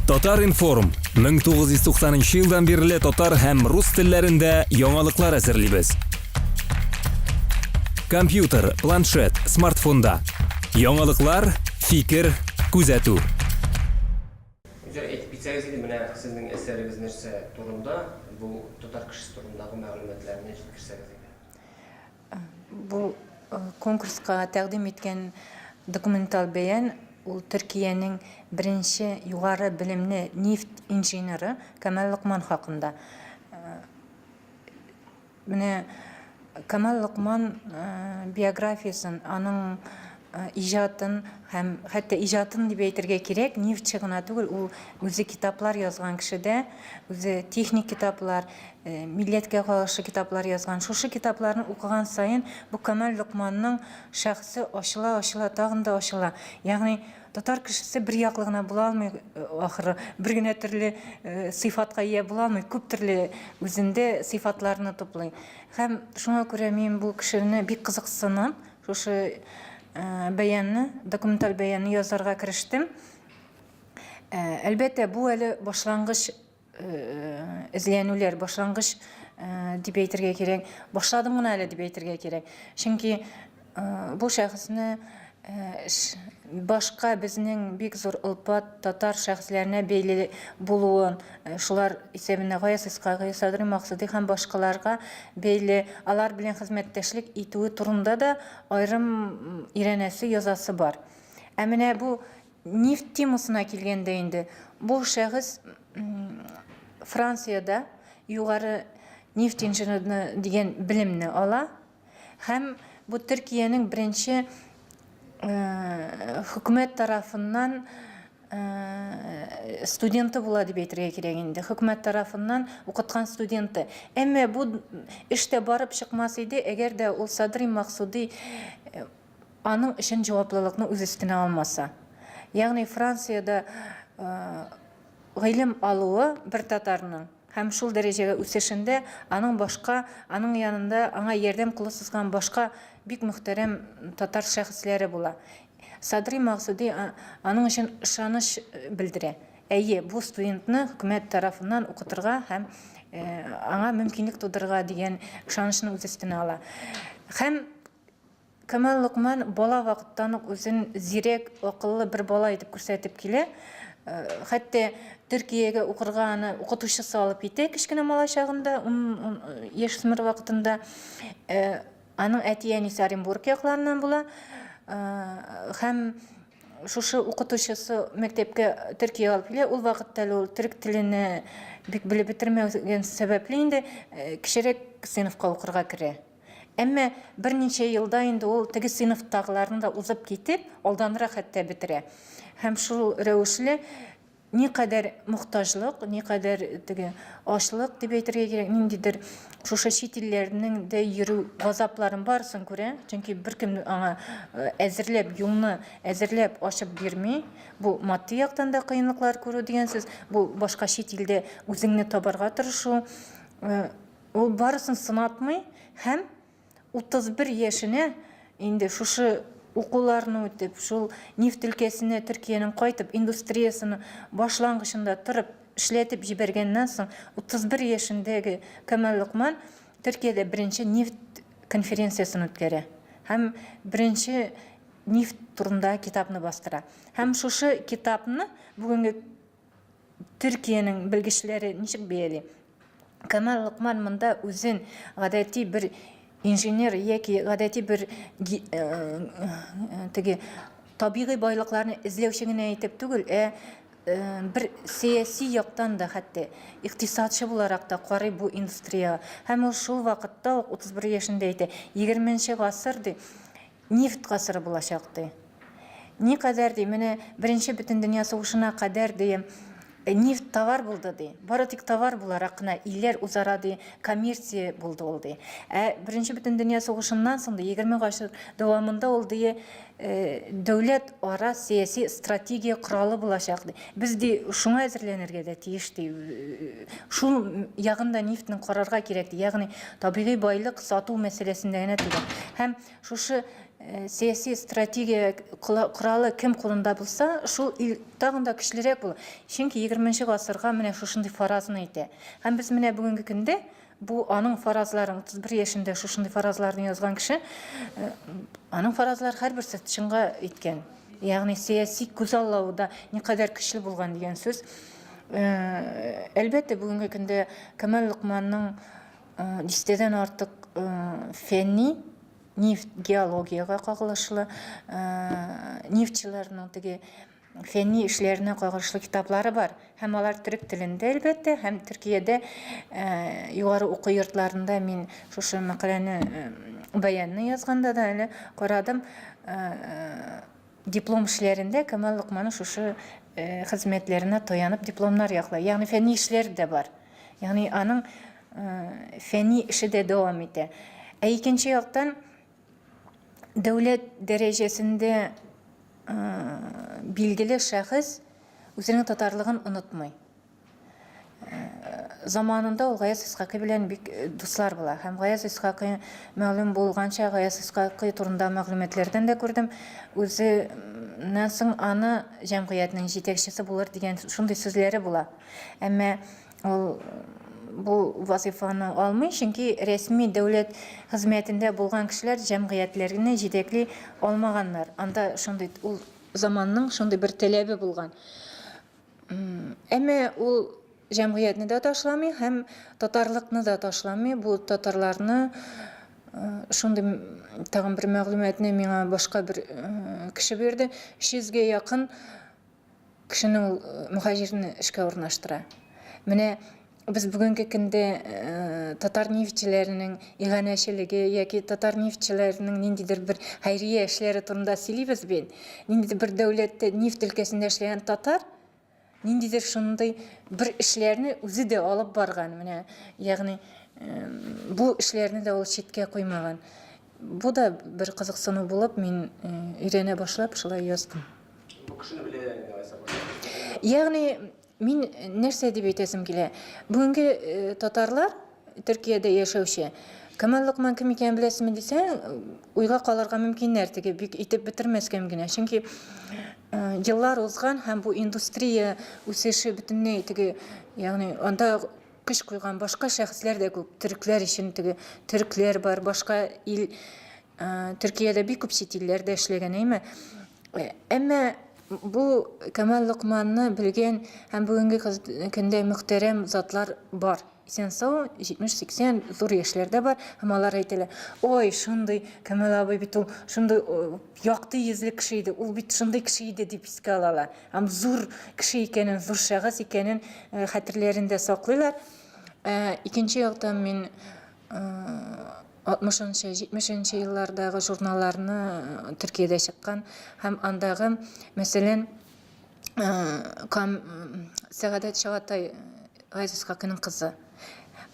Татар-информ, 1990 нчы елдан бирле татар һәм рус телләрендә яңалыклар әзерлибез. Компьютер, планшет, смартфонда. Яңалыклар, фикер, күзәтү. Гүзәл, әйтеп китсәгез иде, менә сезнең әсәрегез нәрсә турында, бу татар кешесе турындагы мәгълүматларны җиткерсәгез иде. Бу конкурска тәкъдим иткән документаль бәян ул Төркиянең беренче югары белемле нефть инженеры Камал Локман хакында. Менә Камал Локман биографиясен, аның иҗатын һәм хәтта иҗатын дип әйтергә кирәк, нефтьче гына түгел, ул үзе китаплар язган кеше дә, үзе техник китаплар, милләткә каршы китаплар язган. Шушы китапларны укыган саен бу Камал Локманның шәхесе ачыла, ачыла, тагын да ачыла. Ягъни татар кешесе бер яклы гына була алмый ахры, бер генә төрле сыйфатка ия була алмый, күп төрле үзендә сыйфатларны туплый. Һәм шуңа күрә мин бу кешене бик кызыксынып, шушы бәянны, документаль бәянны язарга керештем. Әлбәттә, бу әле башлангыч эзләнүләр, башлангыч дип әйтергә кирәк. Башладым гына әле дип әйтергә кирәк. Чөнки бу шәхесне башка безнең бик зур олпат татар шәхесләренә бәйле булуын, шулар исәбенә Гаяз Исхакый, Садри Максуди һәм башкаларга бәйле, алар белән хезмәттәшлек итүе турында да аерым өйрәнәсе, язасы бар. Ә менә бу Нефть темасына килгәндә инде, бу шәхес Франциядә югары нефть инженеры дигән белемне ала һәм бу Төркиянең беренче хөкүмәт тарафыннан студенты була дип әйтергә кирәк инде. Хөкүмәт тарафыннан укыткан студенты. Әмма бу эш тә барып чыкмас иде, әгәр дә ул Садри Максуди аның өчен җаваплылыкны үз өстенә алмаса. Ягъни Франциядә гыйлем алуы бер татарның һәм шул дәрәҗәгә үсешендә аның башка, аның янында аңа ярдәм кулы сузган башка бик мөхтәрәм татар шәхесләре була. Садри Максуди аның өчен ышаныч белдерә. Әйе, бу студентны хөкүмәт тарафыннан укытырга һәм аңа мөмкинлек тудырырга дигән ышанычны үз өстенә ала. Һәм Камал Локман бала вакыттан ук үзен зирәк, акыллы бер бала итеп күрсәтеп килә. Хәтта Төркиягә укырга аны укытучысы алып китә кечкенә малай чагында, 10 яшь үсмер вакытында. Аның әти-әнисе Оренбург якларыннан була. Һәм шушы укытучысы мәктәпкә Төркиягә алып килә. Ул вакытта әле ул төрек телене бик белеп бетермәгән сәбәпле инде кечерәк сыйныфка укырга керә. Әмма берничә елда инде ул теге сыйныфтагыларны да узып китеп, алданрак хәтта бетерә. Һәм шул рәвешле никадәр мохтаҗлык, никадәр теге ачлык дип әйтергә кирәк, ниндидер шушы чит илләрнең дә йөрү газапларын барысын күрә, чөнки беркем аңа әзерләп юлны әзерләп ачып бирми. Бу матди яктан да кыенлыклар күрү дигән сүз, бу башка чит илдә үзеңне табарга тырышу. Ул барысын сынатмый һәм 31 яшенә инде шушы укуларны үтеп, шул нефть өлкәсенә Төркиянең кайтып, индустриясен башлангычында торып, эшләтеп җибәргәннән соң, 31 яшендәге Камал Локман Төркиядә беренче нефть конференциясен үткәрә һәм беренче нефть турындагы китапны бастыра. Һәм шушы китапны бүгенге Төркиянең белгечләре ничек бәяли? Камал Локман монда үзен гадәти бер инженер яки гадәти бер теге табигый байлыкларны эзләүче генә итеп түгел, ә бер сәяси яктан да хәтта икътисадчы буларак та карый бу индустриягә. Һәм ул шул вакытта ук 31 яшендә әйтә, 20 гасыр ди, Нефть гасыры булачак, ди. Никадәр, ди, менә Беренче бөтендөнья сугышына кадәр, ди, нефть товар булды, ди. Бары тик товар буларак кына илләр үзара, ди, коммерция булды ул, ди. Ә Беренче бөтендөнья сугышыннан соң, ди, 20 гасыр дәвамында ул, ди, дәүләт ара сәяси стратегия коралы булачак, ди. Без, ди, шуңа әзерләнергә дә тиеш, ди. Шул ягын да нефтьнең карарга кирәк, ди. Ягъни табигый байлык сату мәсьәләсендә генә түгел. Һәм Шушы сәяси стратегия коралы кем кулында булса, шул ил тагын да көчлерәк була. Чөнки 20 гасырга менә шушындый фаразны әйтә. Һәм без менә бүгенге көндә бу аның фаразларын, 31 яшендә шушындый фаразларны язган кеше, аның фаразлары һәрберсе чынга иткән. Ягъни сәяси күзаллавы да никадәр көчле булган дигән сүз. Әлбәттә, бүгенге көндә Кәмал Локманның дистәдән артык фәнни нефть геологиягә кагылышлы, нефтьчеләрнең теге фәнни эшләренә кагылышлы китаплары бар. Һәм алар төрек телендә, әлбәттә, һәм Төркиядә югары уку йортларында мин шушы мәкаләне, баянны язганда да әле карадым. Диплом эшләрендә Кәмал Локманов шушы хезмәтләренә таянып дипломнар яклый. Ягъни фәнни эшләр дә бар. Ягъни аның фәнни эше дә дәвам итә. Ә икенче яктан дәүләт дәрәҗәсендә билгеле шәхес үзенең татарлыгын онытмый. Заманында ул Гаяз Исхакый белән бик дуслар була. Һәм Гаяз Исхакый, мәгълүм булганча, Гаяз Исхакый турында мәгълүматлардан да күрдем. Үзеннән соң аны җәмгыятьнең җитәкчесе булыр дигән шундый сүзләре була. Әмма ул бу вазыйфаны алмый, чөнки рәсми дәүләт хезмәтендә булган кешеләр җәмгыятьләрне җитәкли алмаганнар. Анда шундый ул заманның шундый бер таләбе булган. Әмма ул җәмгыятьне дә ташламый һәм татарлыкны да ташламый. Бу татарларны шундый тагын бер мәгълүматны миңа башка бер кеше бирде. 300 гә якын кешене ул мөхаҗирне эшкә урнаштыра. Менә без бүгенге көндә татар нефтьчеләренең иганәчелеге яки татар нефтьчеләренең ниндидер бер хәйрия эшләре турында сөйлибез бит. Ниндидер бер дәүләттә нефть өлкәсендә эшләгән татар ниндидер шундый бер эшләрне үзе дә алып барган. Менә, ягъни бу эшләрне дә ул читкә куймаган. Бу да бер кызыксыну булып, мин өйрәнә башлап шулай яздым. Бу кешене беләләр инде алайса башта. Ягъни мин нәрсә дип әйтәсем килә? Бүгенге татарлар, Төркиядә яшәүче, Кәмал Локман кем икәнен беләсезме дисәң, уйга калырга мөмкиннәр, теге бик итеп бетермәскә мөмкин. Чөнки еллар узган һәм бу индустрия үсеше бөтенләй теге, ягъни анда көч куйган башка шәхесләр дә күп. Төрекләр өчен теге төрекләр бар, башка ил Төркиядә бик күп чит илләрдә эшләгән, әйме? Әмма бу Кәмал Локманны белгән һәм бүгенге көндә мөхтәрәм затлар бар. Исән-сау, 70-80 зур яшьләрдә бар һәм алар әйтәләр, ой, шундый Кәмал абый бит ул шундый якты йөзле кеше иде, ул бит шундый кеше иде дип искә алалар. Һәм зур кеше икәнен, зур шәхес икәнен хәтерләрендә саклыйлар. Икенче яктан мин 60 нчы, 70 нче еллардагы журналларны Төркиядә чыккан һәм андагы, мәсәлән, Кам Сәгадәт Чагатай Газиз Хакының кызы.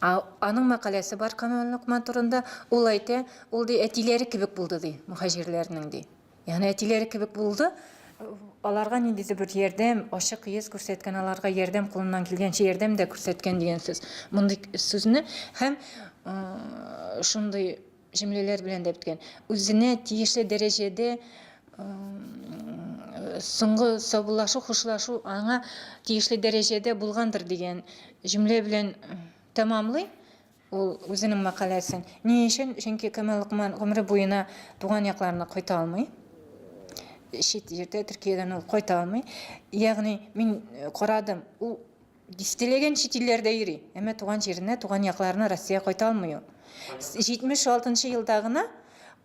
Аның мәкаләсе бар Камал Локман турында. Ул әйтә, ул ди әтиләре кебек булды ди, мөхаҗирләрнең ди. Ягъни әтиләре кебек булды. Аларга ниндидер бер ярдәм, ачык йөз күрсәткән, аларга ярдәм кулыннан килгәнчә ярдәм дә күрсәткән дигән сүз. Мондый сүзне һәм шундый җөмләләр белән дә беткән. Үзенә тиешле дәрәҗәдә соңгы саубуллашу, хушлашу аңа тиешле дәрәҗәдә булгандыр дигән җөмлә белән тәмамлый. Ул үзенең мәкаләсен. Ни өчен? Чөнки Кәмал Локман гомере буена туган якларына кайта алмый. Чит җирдә, Төркиядән ул кайта алмый. Ягъни мин карадым, ул дистәләгән чит илләрдә йөри, әмма туган җиренә, туган якларына, Россиягә кайта алмый ул. 76 нчы елда гына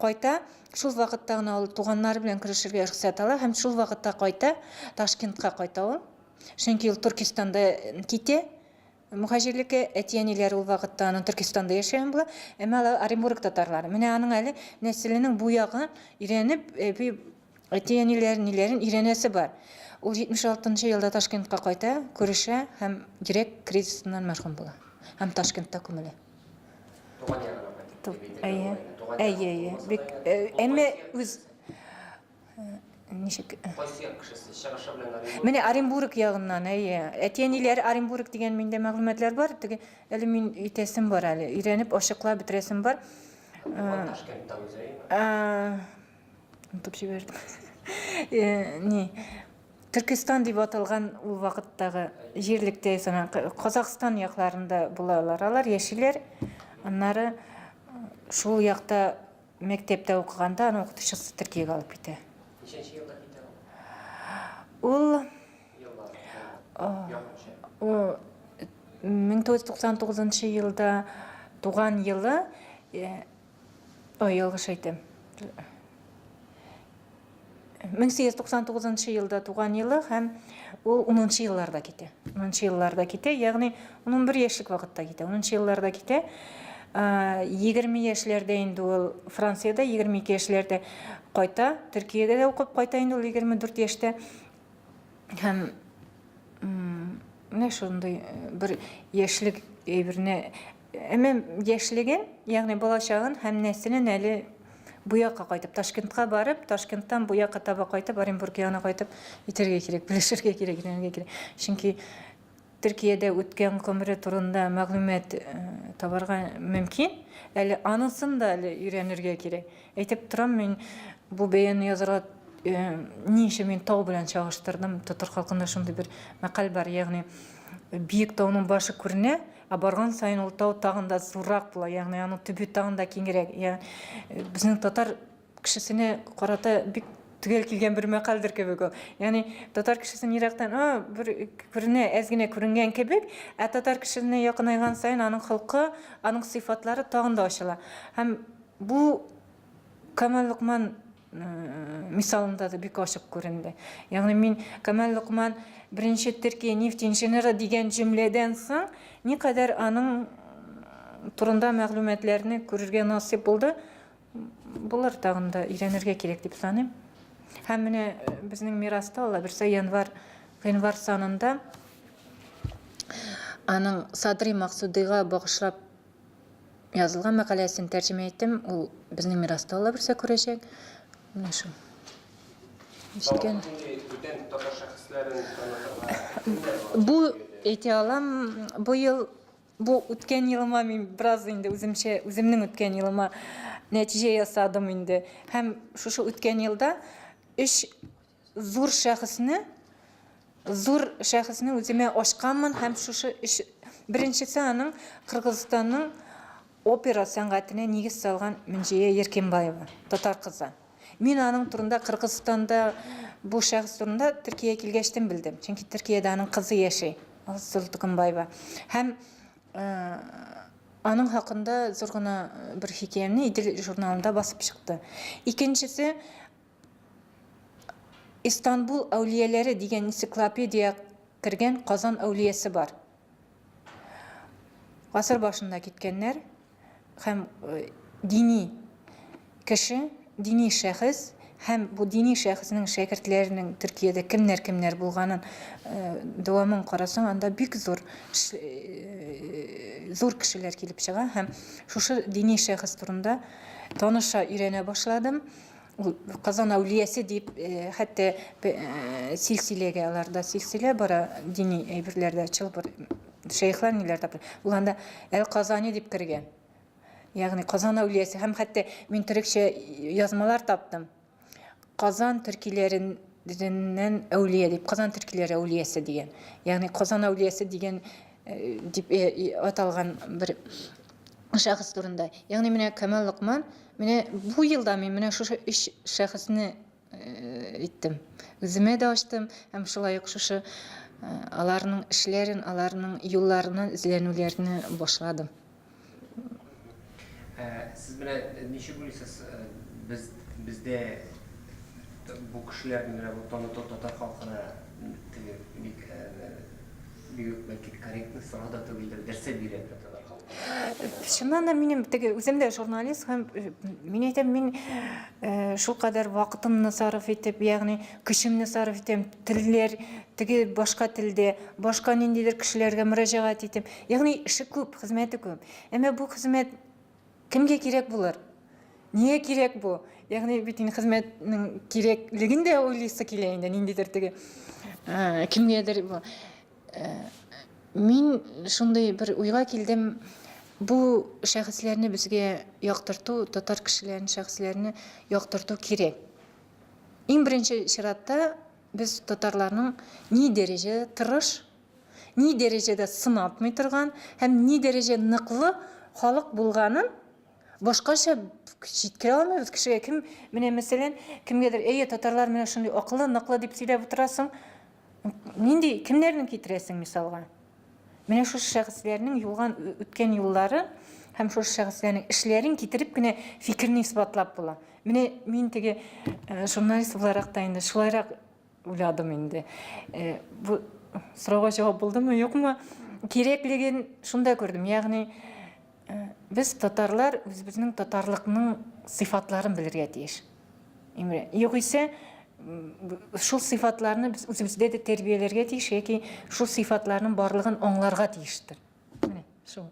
кайта, шул вакытта гына ул туганнары белән күрешергә рөхсәт ала һәм шул вакытта кайта, Ташкентка кайта ул. Чөнки ул Төркестанда китә. Мөһаҗирлеккә әти-әниләре ул вакытта аның Төркестанда яшәгән була, әмма алар Оренбург татарлары. Менә аның әле нәселенең бу ягын өйрәнеп, әби, әти-әниләрен, ниләрен өйрәнәсе бар. Ул 76 нчы елда Ташкентка кайта, күрешә һәм йөрәк кризисыннан мәрхүм була. Һәм Ташкентта күмелә. Туган ягына кайтып дип әйтергә Әйе. була инде. Туган Әйе, ягы әйе. булмаса Бик, да инде. Бу әмма кайсы як үз кешесе? Ничек? Кайсы як кешесе? Чыгышы белән Оренбург? Менә Оренбург ягыннан, әйе. Әти-әниләре Оренбург дигән миндә мәгълүматлар бар. Теге әле мин әйтәсем бар әле. Өйрәнеп, ачыклап бетерәсем бар. Туган Ташкентта үзе, әйеме? Онытып җибәрдем. Э, ни, Төркестан дип аталган ул вакыттагы җирлектә Казахстан якларында булалар. Алар яшиләр. Аннары шул якта мәктәптә укыганда аның укытучысы Төркиягә алып китә. Ничәнче елда китә ул? Ул Ул 1999 елда туган елы, э, ой, ялгыш әйтәм. 1899 елда туган елы һәм ул 10 елларда китә. 10 елларда китә, ягъни 11 яшьлек вакытта китә. 10 елларда китә. 20 яшьләрдә инде ул Франциядә, 22 яшьләрдә кайта, Төркиягә дә укып кайта инде ул 24 яшьтә. Һәм менә шундый бер яшьлек әйберне Әмма яшьлеген, ягъни балачагын һәм нәселен әле бу якка кайтып, Ташкентка барып, Ташкенттан бу якка таба кайтып, Оренбург ягына кайтып итәргә кирәк, белешергә кирәк, өйрәнергә кирәк. Чөнки Төркиядә үткән гомере турында мәгълүмат э, табарга мөмкин. Әле анысын да әле өйрәнергә кирәк. Әйтеп торам, мин бу бәянне язарга э, ни өчен мин тау белән чагыштырдым. Татар халкында шундый бер мәкаль бар, ягъни биек тауның башы күренә, Ә барган саен ул тау тагын да зуррак була, ягъни аның төбе тагын да киңрәк. Я, э, безнең татар кешесенә карата бик төгәл килгән бер мәкальдер кебек ул. Ягъни татар кешесен ерактан, а, бер күренә, әз генә күренгән кебек, ә татар кешесенә якынайган саен аның холкы, аның сыйфатлары тагын да ачыла. Һәм бу Камал Локман мисалында да бик ачык күренде. Ягъни мин Камал Локман беренче Төркия нефть инженеры дигән җөмләдән соң никадәр аның турында мәгълүматларны күрергә насыйп булды. Булыр тагын да өйрәнергә кирәк дип саныйм. Һәм менә безнең мираста Алла бирсә январь гыйнвар санында аның Садри Максудыйга багышлап Язылган мәкаләсен тәрҗемә иттем, ул безнең мираста Алла бирсә күрәчәк. Менә шул. Ишеткән. Бүтән татар шәхесләрен танытырга Бу әйтә алам, бу ел бу үткән елыма мин бераз инде үземчә үземнең үткән елыма нәтиҗә ясадым инде. Һәм шушы үткән елда өч зур шәхесне зур шәхесне үземә ачканмын һәм шушы өч беренчесе аның Кыргызстанның опера сәнгатенә нигез салган Мөнҗия Еркинбаева, татар кызы. Мин аның турында Кыргызстанда бу шәхес турында Төркиягә килгәчтен белдем. Чөнки Төркиядә аның кызы яши, Султыкынбаева. Һәм э, аның хакында зур гына бер хикәямне Идел журналында басып чыкты. Икенчесе Истанбул әүлияләре дигән энциклопедия кергән Казан әүлиясе бар. Гасыр башында киткәннәр һәм э, дини кеше, дини шәхес һәм бу дини шәхеснең шәкертләренең Төркиядә кемнәр-кемнәр булганын э, дәвамын карасаң, анда бик зур э, зур кешеләр килеп чыга һәм шушы дини шәхес турында таныша, өйрәнә башладым. Ул Казан әүлиясе дип, э, хәтта э, силсиләгә аларда силсилә бара дини әйберләрдә, чылбыр шәехләр ниләр тапыр. Ул анда Әл-Казани дип кергән. Ягъни Казан әүлиясе һәм хәтта мин төрекчә язмалар таптым. Казан төркиләреннән әүлия дип, Казан төркиләре әүлиясе дигән. Ягъни Казан әүлиясе дигән э, дип аталган бер шәхес турында. Ягъни менә Камал Локман, менә бу елда мин менә шушы өч шәхесне э, иттем. Үземә дә ачтым һәм шулай ук шушы э, аларның эшләрен, аларның юлларыннан эзләнүләрне башладым. Ә, сез менә ничек уйлыйсыз, э, без бездә бу кешеләрне менә бу таныту татар халкына теге бик Бик үк бәлки корректный сорау да түгелдер, нәрсә бирә татар халкына? Чыннан да минем теге үзем дә журналист һәм э, мин әйтәм, мин э, шулкадәр вакытымны сарыф итеп, ягъни көчемне сарыф итәм, телләр, теге башка телдә, башка ниндидер кешеләргә мөрәҗәгать итеп, ягъни эше күп, хезмәте күп. Әмма бу хезмәт Кемгә кирәк булыр? Нигә кирәк бу? Ягъни бит инде хезмәтнең кирәклеген дә уйлыйсы килә инде, ниндидер теге э, кемгәдер бу. Э, мин шундый бер уйга килдем, бу шәхесләрне безгә яктырту, татар кешеләрен, шәхесләрне яктырту кирәк. Иң беренче чиратта без татарларның ни дәрәҗәдә тырыш, ни дәрәҗәдә сынатмый торган һәм ни дәрәҗә ныклы халык булганын башкача җиткерә алмыйбыз кешегә. Кем, менә мәсәлән, кемгәдер, әйе, татарлар менә шундый акыллы, ныклы дип сөйләп утырасың. Нинди, кемнәрне китерәсең мисалга? Менә шушы шәхесләрнең юлган үткән юллары һәм шушы шәхесләрнең эшләрен китереп кенә фикерне исбатлап була. Менә мин теге э, журналист буларак та инде шулайрак уйладым инде. Э, бу сорауга җавап булдымы, юкмы? Кирәклеген шунда күрдем. Ягъни э, без татарлар үзебезнең татарлыкның сыйфатларын белергә тиеш. Имре. Югыйсә, шул сыйфатларны без үзебездә дә тәрбияләргә тиеш яки шул сыйфатларның барлыгын аңларга тиештер. Менә шул.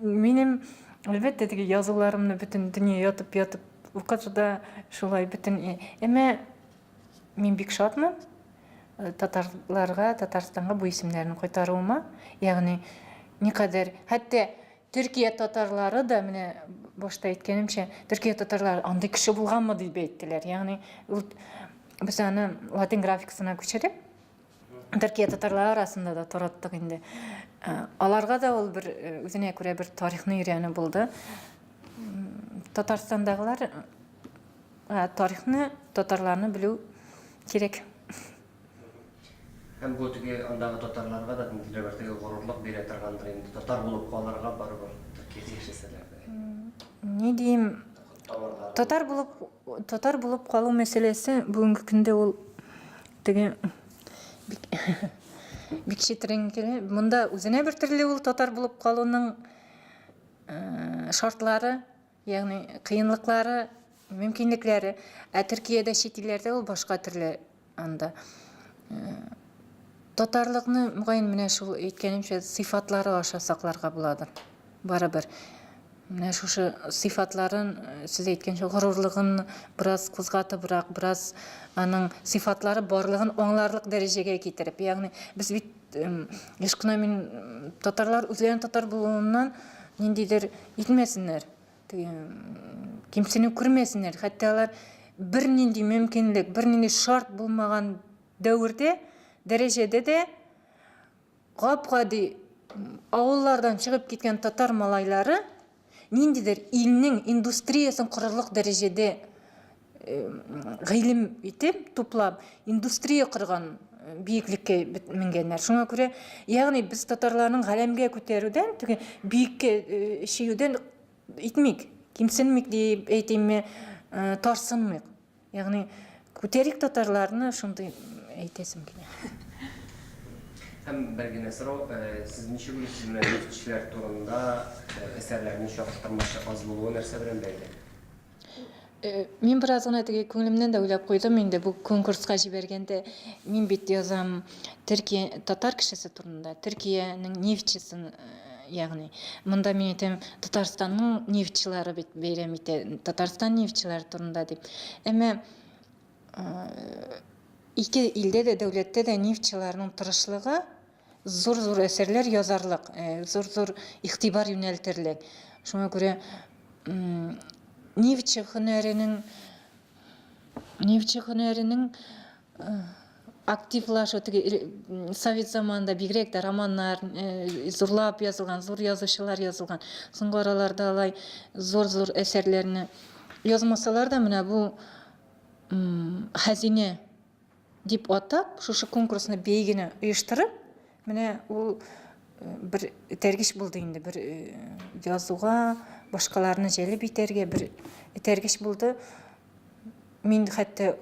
Минем, әлбәттә, теге язуларымны бөтен дөнья ятып-ятып укыды да, шулай бөтен. Әмма мин бик шатмын э, татарларга, Татарстанга бу исемнәрне кайтаруыма. Ягъни никадәр, хәтта Төркия татарлары да, менә башта әйткәнемчә, Төркия татарлары андый кеше булганмы дип әйттеләр. Ягъни ул без аны латин графикасына күчереп, Төркия татарлары арасында да тараттык инде. Э, аларга да ул бер э, үзенә күрә бер тарихны өйрәнү булды. Татарстандагылар э, тарихны, татарларны белү кирәк. Һәм бу теге андагы татарларга да ниндидер бер теге горурлык бирә торгандыр инде, татар булып калырга барыбер Төркиядә яшәсәләр дә. Ни диим, татар булып, татар булып калу мәсьәләсе бүгенге көндә ул теге бик, бик четеренкеле. Монда үзенә бер төрле ул татар булып калуның э, шартлары, ягъни кыенлыклары, мөмкинлекләре. Ә Төркиядә, чит илләрдә ул башка төрле анда. Э, татарлыкны, мөгаен, менә шул әйткәнемчә, сыйфатлары аша сакларга буладыр. Барыбер. Менә шушы сыйфатларын, э, сез әйткәнчә, горурлыгын бераз кузгатыбрак, бераз аның сыйфатлары барлыгын аңларлык дәрәҗәгә китереп. Ягъни без бит еш кына мин татарлар үзләрен татар булуыннан ниндидер итмәсеннәр. Кимсенү күрмәсеннәр. Хәтта алар бернинди мөмкинлек, бернинди шарт булмаган дәвердә, дәрәҗәдә дә гап-гади авыллардан чыгып киткән татар малайлары ниндидер илнең индустриясен корырлык дәрәҗәдә гыйлем итеп, туплап, индустрия корган биеклеккә менгәннәр. Шуңа күрә, ягъни без татарларның галәмгә күтәрүдән, теге биеккә чөюдән итмик, кимсенмик дип әйтимме, тарсынмыйк. Ягъни күтәрик татарларны, шундый әйтәсем килә. Һәм бер генә сорау, сез ничек уйлыйсыз, менә нефтьчеләр турында әсәрләрнең чагыштырмача аз булуы нәрсә белән бәйле? Э, мин бераз гына теге күңелемнән дә уйлап куйдым инде бу конкурска җибәргәндә. Мин бит язам Төркия татар кешесе турында, Төркиянең нефтьчесен, э, ягъни монда мин әйтәм Татарстанның нефтьчеләре бит бәйрәм итә, Татарстан нефтьчеләре турында дип. Әмма э, ике илдә дә, дәүләттә дә нефтьчеләрнең тырышлыгы зур-зур әсәрләр язарлык, зур-зур игътибар юнәлтерлек. Шуңа күрә нефтьче һөнәренең нефтьче һөнәренең активлашу теге совет заманында бигрәк тә романнар зурлап язылган, зур язучылар язылган. Соңгы араларда алай зур-зур әсәрләрне язмасалар да, менә бу хәзинә Дип атап, шушы конкурсны бәйгене оештырып, менә ул бер этәргеч булды инде, бер язуга, башкаларны җәлеп итәргә бер этәргеч булды. Мин хәтта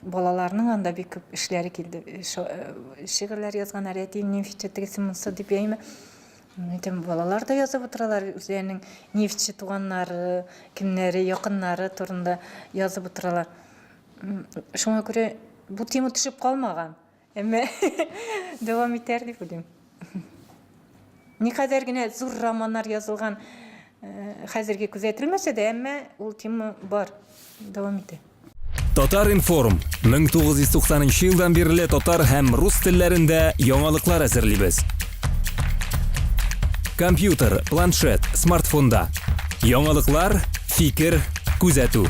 балаларның анда бик күп эшләре килде. Шигырьләр язганнар, әтием нефтьче, тегесе монысы дип яйме. Әйтәм, балалар да язып утыралар, үзләренең нефтьче туганнары, кемнәре, якыннары турында язып утыралар. Шуңа күрә бу тема төшеп калмаган. Әмма дәвам итәр дип уйлыйм. Никадәр генә зур романнар язылган э, хәзерге күзәтелмәсә дә, әмма ул тема бар, дәвам итә. Татар-информ, 1990 нчы елдан бирле татар һәм рус телләрендә яңалыклар әзерлибез. Компьютер, планшет, смартфонда. Яңалыклар, фикер, күзәтү.